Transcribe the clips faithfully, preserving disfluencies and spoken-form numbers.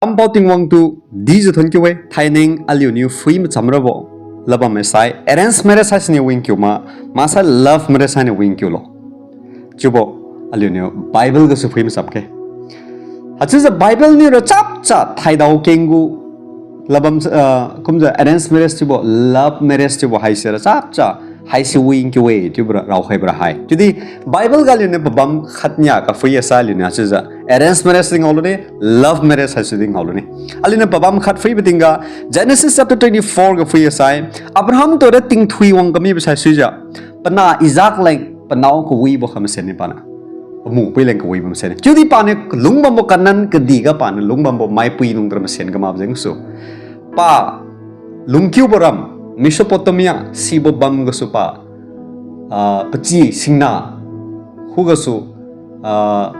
Ampao Tingwang tu dijiu thon kiu-e, thainai aliuniu phui macham rabo. Labam maisai, arranged marriage haisiniu wing kiu ma, maksai love marriage hainiu wing kiulo. Chiubo, aliuniu Bible gasu phui macham khe. Haichiujiu Bible niura chapcha thaidao keng gu, labam, ah, kumjiu arranged marriage chiubo, love marriage chiubo haisira chapcha, haisi wing kiu-e, chiubora raokhaibo ra hai. Chiudi Bible ga aliuniu pabam khatnia kaphui asai aliuniu haichiujiu arranged marriage di ngaolu ne, love marriage haisi di ngaolu ne. Aliuniu pabam khat phuibo tingga, Genesis chapter twenty-four ga phui asai, Abraham tura tingthui wang kamibo saisuijiu, panah Isaac leng panao kawibo kha masen ne paniu. Pamu pui leng kawibo masen ne. Chiudi paniu lungbambo Canaan kadihga paniu lungbambo maipui nung tara masen kamakbo jengsu, pa lungkiubo ram, Mesopotamia, sibo bam gasu pa, ah, pachi singna, khugasu, ah,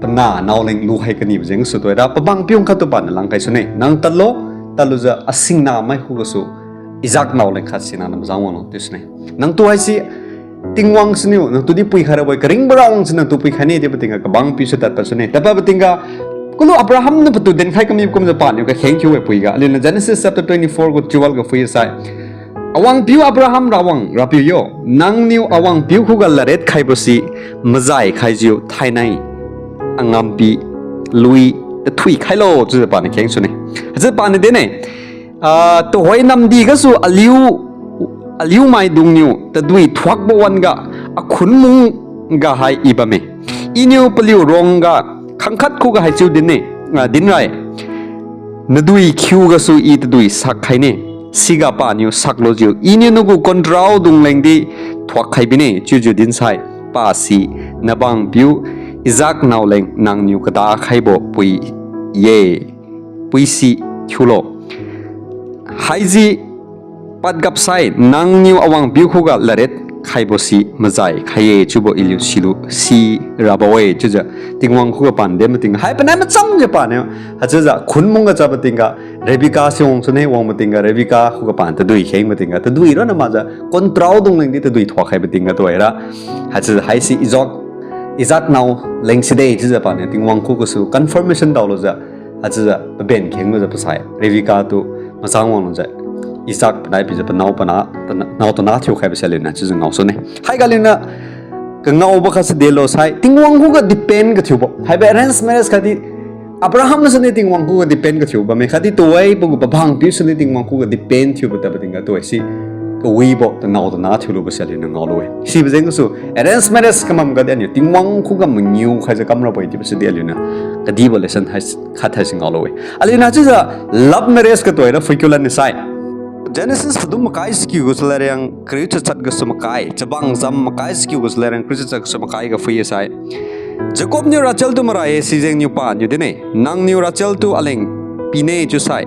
panah nao leng lukhai kanibo jengsu tuhoira pabang piung khattu paniu langkhai sune. Nang tadlo, tadlujiu asingna mai khugasu Isaac nao leng khat sina namjang wanglo chiu sune. Nangtu haise Tingwang siniu nangtudi puikhai rabo-e, karingbo rawang si nangtu puikhai ne chiubo tingga kabang piu si tadpad sune. Tadpadbo tingga, kulu Abraham niu patu dinkhai kami kumjiu paniu kakheng kiu-e puiga. Aliuniu Genesis chapter twenty-four gu twelve ga phui asai, Awangpiu Abraham, Rawang Rapiu yo, nangniu awangpiu khuga ladriat khaibo si majai khaijiu thainai angampi lui tathui khailo, chiujiu paniu kheng sune. Haichiu paniu din-e, ah, tuhoi namdi gasu aliu, aliu maidungniu tadui thuakbo wan-ga akhun mung ga hai I bamme. Iniu paliu ruangga khangkhat khuga haichiu din-e, ah, dinrai. Nadui khiu gasu I tadui sak khaine. Siga paniu saklujiu Iniu nagu kontraodung lengdi thuak khai bine, chiujiu dinsai pasi nabangpiu Isaac nao leng nangniu kada khaibo pui-e, puisi thiulo. Haisi padgapsai nangniu awangpiu khuga ladriat khaibo si majai khai-e chiubo Iliu silu sirabo-e chiujiu Tingwang khuga pan dinbo tingga hai panai machangjiu paniu haichiujiu khun mungga chabo tingga Rebecca si wang sune, wangbo tingga Rebecca khuga pan tadui khengbo tingga tadui ronna makjiu kontraodung lengdi tadui thuak khaibo tingga tuhoira haichiujiu haisi Isaac, Isaac nao leng side chiujiu paniu Tingwang khugasu confirmation daolujiu haichiujiu paben khenglujiu pasai Rebecca tu machang wanglujiu Isaac panai pijiu panao pana, tana, nao tana thiukhaibo si aliuniu chiujiu ngao sune. Haiga aliuniu kangaobo khatsi delo sai Tingwang khuga depend kathiubo. Haibo arranged marriage khatdi Abraham suni Tingwang khuga depend kathiubo bamme khatdi tuhoibo gu pabang piu suni Tingwang khuga depend thiubo tadbo tingga tuhoise kawibo tanao tana thiulubo si aliuniu ngaolu-e. Sibo jengsu arranged marriage kamam gadi aliu Tingwang khuga mangiu khaijiu kamrabo-e chiubo sidi aliuniu kadibo lesson hai khat haisi ngaolu-e. Aliuniu chiujiu love marriage ga tuhoira phuikiu lan nisai Genesis padum makai chakiu gasu ladriang kariu chachat gasu makai, Chabang cham makai chakiu gasu ladriang kariu chachat gasu makai ga phui-e sai. Jacob niu Rachel tu marai-e sijengniu paniu din-e, nangniu Rachel tu aleng pine chiusai,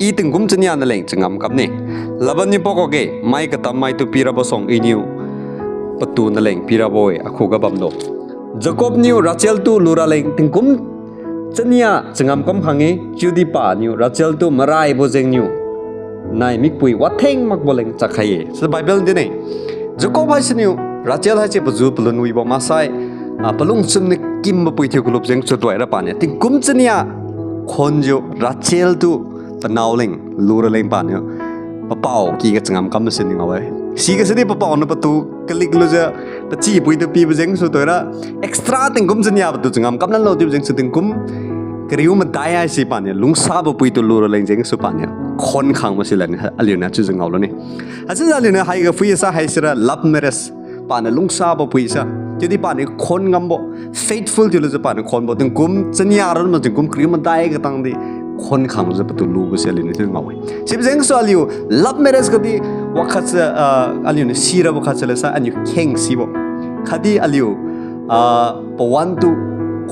I tingkum chania naleng changam kamne. Laban niu pakuakge, mai katam maitu pirabo suang Iniu patu naleng pirabo-e akhuga bamlo. Jacob niu Rachel tu luraleng tingkum chania changam kam khang-e, chiudi paniu Rachel tu maraibo jengniu nai mikpui watheng makbo leng chakkhai-e. Sa Bible din-e. Jacob haisiniu Rachel haise paju palun wibo maksai, ah, palungchun niu kimbo pui thiu kalubo jengsu tuhoira paniu tingkum chania khonjiu Rachel tu panao leng luraleng paniu papao kyga changam kam sini ngao-e. Siga sidi papao niu patu kaliklujiu pachi pui tu pibo jengsu tuhoira extra tingkum chania patu changam kam lanlo chiubo jengsu tingkum kariu madai haise paniu lungsabo pui tu luraleng jengsu paniu khon khangbo si lani aliuniu chiujiu ngaolu ne. Haichiujiu aliuniu haiga phui-e sai haisira love marriage paniu lungsabo pui sa. Chiudi paniu khon ngambo, faithful thiulujiu paniu khonbo tingkum chania ronma tingkum kariu madai katangdi khon khanglujiu patu lubo si aliuniu chiu ngao-e. Sibo jengsu aliu love marriage gadi wakhatse, ah, aliuniu sirabo khatse lesai aliu kheng sibo khatdi aliu, ah, pawan tu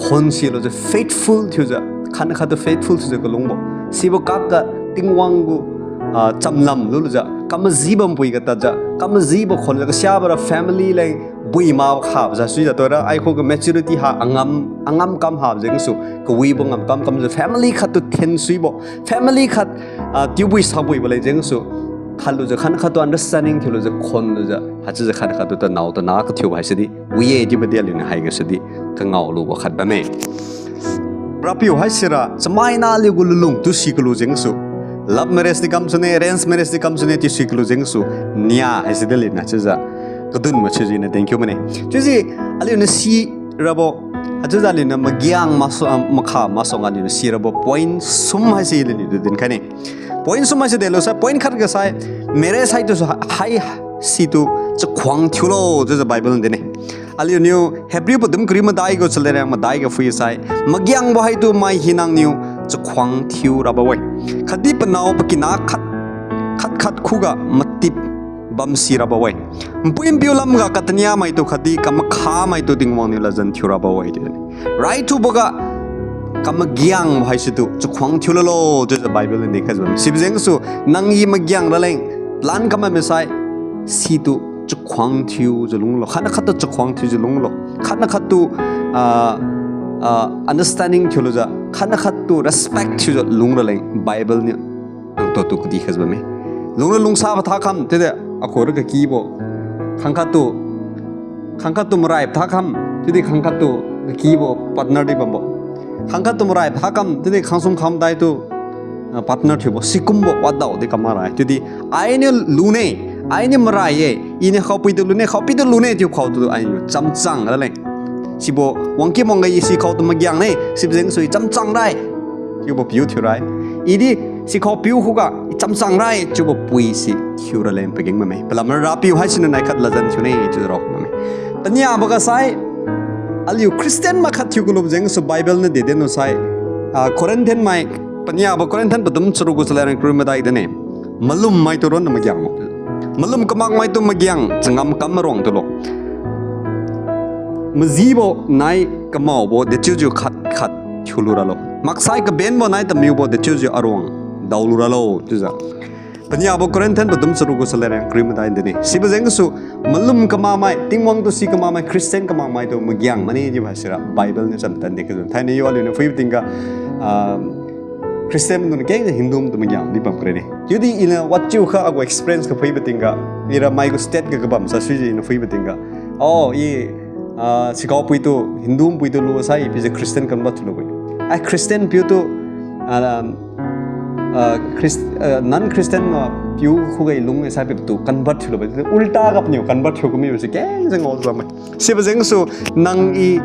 khon silujiu faithful thiujiu, khan khattu faithful thiujiu kalungbo. Sibo kakga Tingwang gu, ah, chamlam lulujiu kamajibo npui ga tadjiu kamajibo khonjiu kasiabora family leng bui mak khabo jasuijiu tuhoira ai khuga maturity ha angam, angam kam habo jengsu kawibo ngam kam kamjiu family khattu thensuibo, family khat, ah, tiubui sabuibo leng jengsu khatlujiu khan khattu understanding thiulujiu khonlujiu haichiujiu khan khattu tanao tana kathiubo haisidi wi-e chiubodi aliuniu haiga sidi kangao lubo khat bamme. Rapiu haisira chamaina aliu gu lulung tu si kalu jengsu, love marriage di kamsune, arranged marriage di kamsune, ti si kalu jengsu, nia haisi de lina chiujiu, kadun machiujiu ina denkiu mane. Chiujiu aliuniu sirabo, haichiujiu aliuniu magiang masu, ah, makha masuang aliuniu sirabo point sum haise aliuniu tu dinkhaine. Point sum haise delo sai, point khat ga sai, marriage haitu su hai, situ chakhuang thiulo chiujiu Bible niu dine. Aliuniu Hebrew padum kariu madai gu chaleriang madai ga phui sai, magiangbo haitu mai hinaniu chakhuang thiu rabo-e. Khatdi panao pakina khat, khat khat khuga matip bamsi rabo-e. Npui npiu lamga katania maitu khatdi kamakha maitu Tingwang niu ladjan thiu rabo-e chiu dine. Raithuboga kamagiang haisitu chakhuang thiu lalo chiujiu Bible niu dinkhaijiu bamme. Sibo jengsu nang-i magiang raleng plan kammaime sai, situ chakhuang thiujiu lunglo. Khatna khattu chakhuang thiujiu lunglo. Khatna khattu, ah, ah, understanding thiulujiu, khatna khattu respect thiujiu lung raleng Bible niu nangtu tu kadi khaijiu bamme. Lunglu lungsabo thakham, chiudi akhura kakibo. Khangkhattu, khangkhattu marai thakham, chiudi khangkhattu kakibo partner di bambo. Khangkhattu marai thakham, chiudi khangsum khamdaitu, ah, partner thiubo. Sikumbo wadaodi kammarai. Chiudi ainiu lune, ainiu marai-e, iniu khaopitu lune, khaopitu lune chiu khaotu ainiu chamchang raleng. Sibo wangki wangga i sikhao tu magiang ne, sibo jengsu i chamchang rai chiubo piu thiurai. Idi sikhao piu khuga i chamchang rai chiubo pui si thiu raleng pageng bamme. Palamra Rapiu haisiniu naikhat ladjan thiune chiu rao bamme. Paniaboga sai, aliu Christian mai khat thiu kalubo jengsu Bible niu de dinlu sai, ah, Corinthian mai, paniabo Corinthian padum charuk gu chaleriang kariu madai dine. Malum maitu ronna magiang. Malum kamak maitu magiang, changam kam maruang tulo. Majibo nai kamaobo dechiujiu khat khat thiulu ralo. Maksai kabenbo nai tamiubo dechiujiu aruang daolu ralo chiujiu. Paniabo Corinthian padum charuk gu chaleriang kariu madai dine. Sibo jengsu malum kamak mai, Tingwang tu si kamak mai, Christian kamak maitu magiang mane chiubo haisira Bible niu chamtan de kajun. Thainai yo aliuniu phuibo tingga, ah, Christian maidung kengjiu Hindu maidung magiang di bam kare ne. Chiudi iniu wachiukha agu experience ga phuibo tingga, ira mai gu state ga kabam sasuijiu iniu phuibo tingga, oh, i, ah, sikhao puitu, Hindu puitu lu sai, i pijiu Christian convert thiulu-e. Ai, Christian piutu, ah, ah, Christ-, ah, non-Christian, ah, piu khuga i lung-e sai pitu convert thiulu-e. Ulta ga paniu convert thiu kamibo si kengjiu ngao bamme. Sibo jengsu nang-i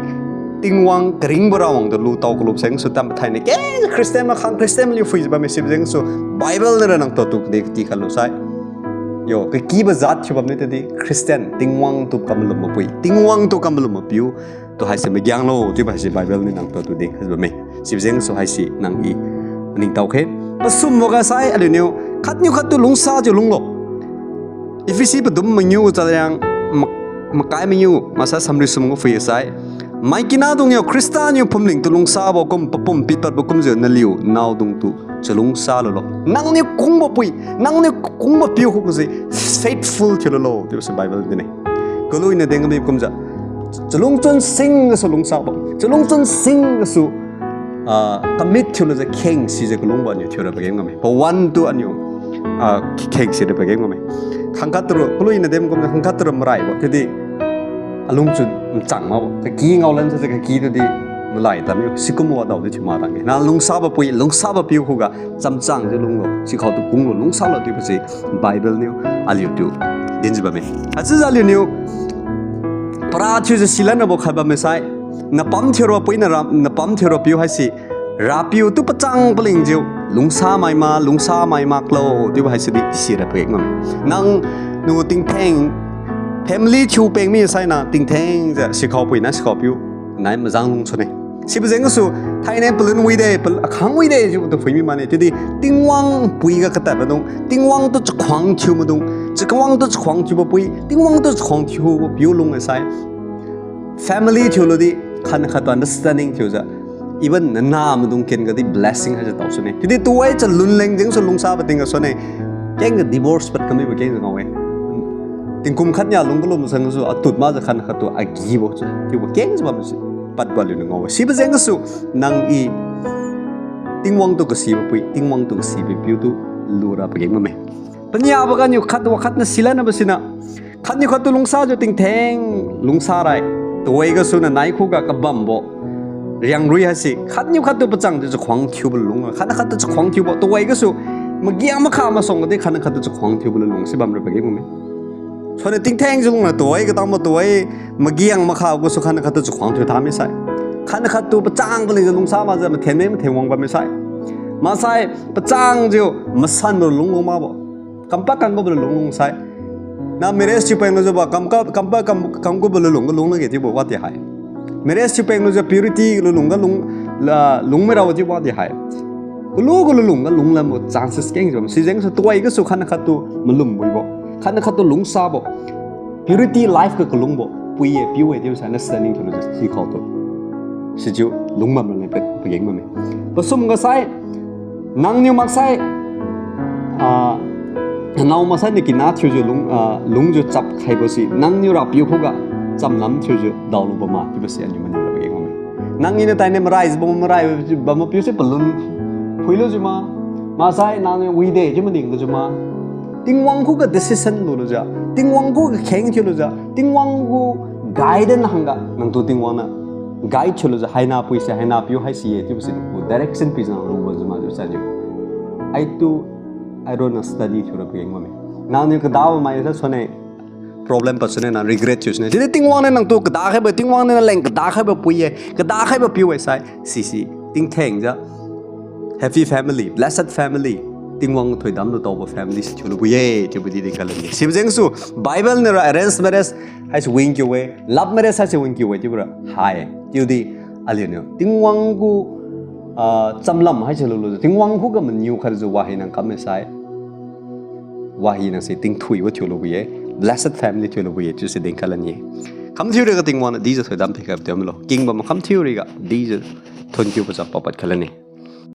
Tingwang karingbo rawang tu lutao kalubo jengsu tam thainai kengjiu Christian makhang Christian liu phuijiu bamme. Sibo jengsu Bible niura nangtu tu kadi kati khalu sai, yo, kakibo jat thiu bamniu tadi Christian, Tingwang tu kamalumbo pui, Tingwang tu kamalumbo piu, tu haise magianglo chiubo haise Bible niu nangtu tu dinkhaijiu bamme. Sibo jengsu haise nang-i maningtao khe. Pasumboga sai aliuniu khatniu khattu lungsajiu lunglo. Ephesi padum mangiu gu chaleriang ma-, makai mangiu, maksai samri sum gu phui sai, maikina dung yo Khrista niu phumling tu lungsabo kum papum pitpadbo kumjiu naliu naodung tu chalungsa lulo. Nangniu kungbo pui, nangniu kungbo piu khugasu faithful thiululo chiubo si Bible dine. Kalui niu dengmi kumjiu, chalungchun sing gasu lungsabo, chalungchun sing gasu, ah, commit thiulujiu kheng sijiu kalungbo aniu thiura pageng bamme. Pawan tu aniu, ah, kheng sira pageng bamme. Khangkhat turu, kalui niu dem kumjiu khangkhat turu maraibo chiudi alungchun nchang makbo, kaki ngaolan sajiu kaki tudi malai tadmi sikum wadaodi thiu mak rang-e. Nang lungsabo pui, lungsabo piu khuga chamchangjiu lunglo, sikhao tu kunglo, lungsalo chiubo si Bible niu aliutu dinjiu bamme. Haichiujiu aliuniu para thiujiu silan rabo khat bamme sai, napam thiura pui nara, napam thiura piu haise Rapiu tu pachang palingjiu lungsamai ma, lungsamai maklo chiubo haise di sira pageng bamme. Nang niu tingtheng family thiu peng mi saina tingthengjiu sikhao puina sikhao piu nai majang lungsune. Sibo jengsu thainai palun wide, pal-, akhang wide chiubo tu phui mi mane. Chiudi Tingwang pui ga katadbo dung, Tingwang tu chakhuang thiu maidung, chakhuang tu chakhuang thiubo pui, Tingwang tu chakhuang thiubo piu lung-e sai, family thiulu di khan khat tu understanding thiujiu, even nana maidung ken ga di blessing haise tao sune. Chiudi tuwai chalun leng jengsu lungsabo tingga sune, keng ga divorce pad kamibo kengjiu ngao-e. Tingkum khatnia lung kalu masang gasu atut makjiu khan khat tu agibo chiu chiubo kengjiu bamsi padbo aliuniu ngao-e. Sibo jengsu nang-i Tingwang tu kasibo pui, Tingwang tu kasibo piu tu lura pageng bamme. Paniaboga niu khat wa khat niu silan rabo sina, khatniu khat tu lungsajiu tingtheng lungsa rai, tuwai gasu nanai khuga kabambo Riangrui haise, khatniu khattu pachang di chakhuang thiubo lung, khatna khattu chakhuang thiubo, tuwai gasu, magiang makha masuang di khatna khattu chakhuang thiubo lung si bamra pageng bamme. Sone tingtheng jiu lungna tuwai katangbo tuwai, magiang makha gasu khatna khattu chakhuang thiu tha misai. Khatna khattu pachang kaleng jiu lungsa makjiu mathen me mathen wang bam misai. Maksai pachang jiu masanbo lung wang makbo. Kampa kangkubo lung lungsai. Na marriage thiupeng lujiubo, kamka, kampa kam, kangkubo lung, lung lage chiubo wadi hai. Marriage thiupeng lujiu purity lulung ga lung, la, lungmai rabo chiubo wadi hai. Kalu gu lulung ga lunglambo chances keng jiu. Sijengsu tuwai gasu khatna khattu malum buibo. Khatna khattu lungsabo. Purity life ga kalungbo. Pui-e, piu-e chiubo sai understanding thiulujiu sikhao tu. Sichiu lungbam raleng pe, pageng bamme. Pasum ga sai, nangniu maksai, ah, nao maksai nakina thiujiu lung, ah, lungjiu chap khaibo si, nangniu Rapiu khuga chamlam thiujiu daolu bamma chiubo si aliu maniu ra pageng bamme. Nang iniu tainiu marai bam, marai bambo piu si palun phuilujiu ma, maksai nangniu wide chiu maning lujiu ma. Tingwang khuga decision lulujiu, Tingwang khuga kheng thiulujiu, Tingwang gu guidance hangga nangtu Tingwang niu guide thiulujiu, haina pui se, haina piu haisi ye chiubo si gu direction pijiu nang lubo jiu ma chiubo sai niu. I do, I don't study thiura pageng bamme. Nangniu kadabo mai sa sone problem pasune nang regret thiu sune. Chiudi Tingwang niu nangtu kada khaibo, Tingwang niu naleng kada khaibo pui ye, kada khaibo piu ye sai, sisi tingthengjiu happy family, blessed family, Tingwang thoidam lu taobo family si thiulu bui ye chiubo di dingkha lan ye. Sibjengsu Bible niura arranged marriage haise win kiu-e, love marriage haise win kiu-e chiubora hai. Chiudi aliuniu Tingwang gu, ah, chamlam haise lulujiu, Tingwang khuga maniu khatjiu wahina kam misai, wahina se tingthuibo thiulu bui ye, blessed family thiulu bui ye chiuse dingkha lan ye. Khamthiu riga Tingwang niu dijiu thoidam pikhaibo tiumlo, kingbam khamthiuriga dijiu thon kiubo jam papad kha lan ye.